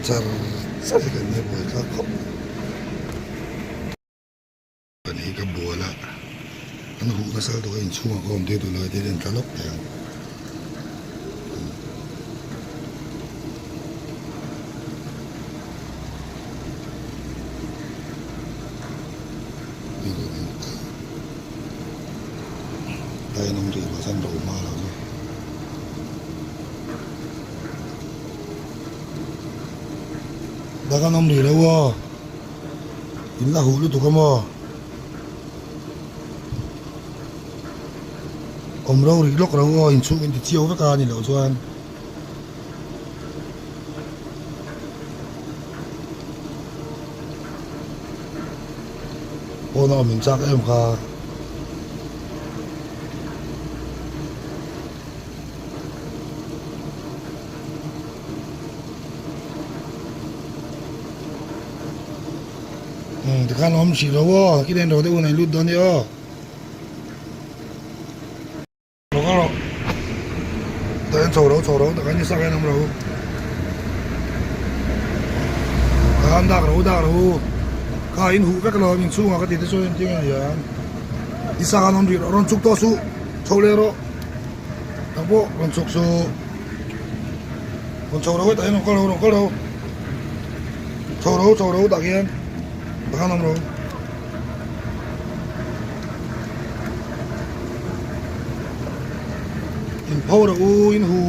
char char hi kan hre buai thlak khawp mai. Kan hi ka bual a, an huh nasa lutuk a inchhungah ka awm tir duh lo a ti hian an tla lawk thei ang. Dak an awm rih lo aw in la huh lutuk a maw awm ro rih lawk ro aw inchhung in ti chiau vek a ni loh chuan. Pawn a awm in chak em kha. Umm tikhan awm hrih lo aw kila in ro deuh hun a in lut dawn nia aw. Lo kal rawh tah hian chho ro chho ro tak hian i sak hian awm ro tah hian dak ro dak ro kha in huh vek lo inchhungah ka ti te chuan engtin nge ni ang i sak an awm rih rawh rawn chhuk tawh suh chho leh rawh tak pawh rawn chhuk suh rawn chho ro hetah hian rawn kal ro rawn kal ro chho ro chho ro tah khian tah khan awm ro. In pho rawh u in hu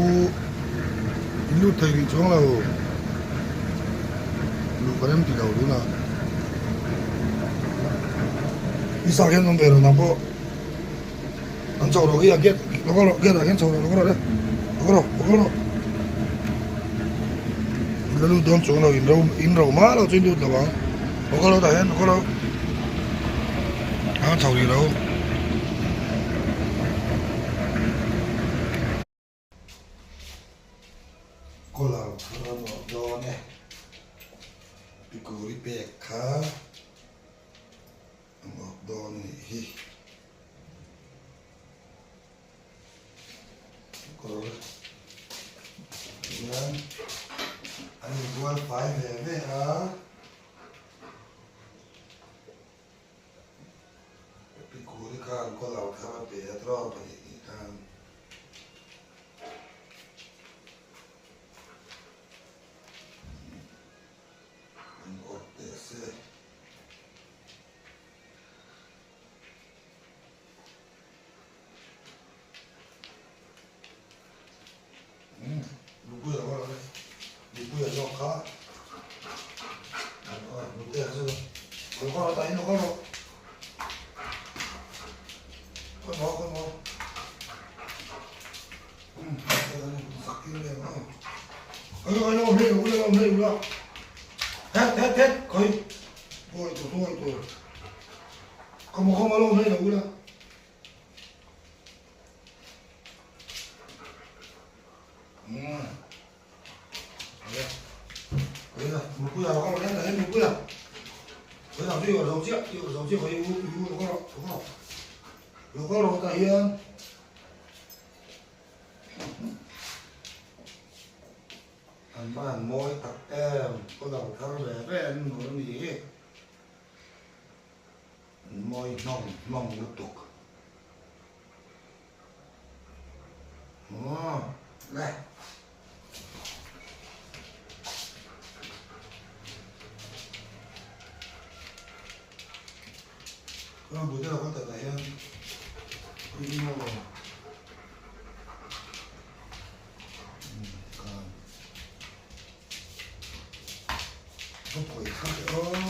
in lut thei rih chuang lo luh ka rem ti lo tunah i sak hian awm ve lo nang pawh an chho rawh khi a gate lo kal rawh gate ah khian chho rawh lo kal rawh le lo kal rawh lo kal rawh in la lut dawn chuang lo in ro in ro mah lo chu in lut lo ang lo kal rawh tah hian lo kal rawh a chho rih lo. Collar thar a nawh dawn e pikuri pek kha a nawh dawn a nih hi. Kawr hian an inbual fai ve ve a. Pikuri khan collar thar a pe a draw pahnih khan. An awrh teh se. An va han mawi tak em, color thar ve ve an nawr a ni hi. An mawi hnawng hnawng lutuk. Aw le. Ka bu deuh ka tah hian Ka pawih kha aw.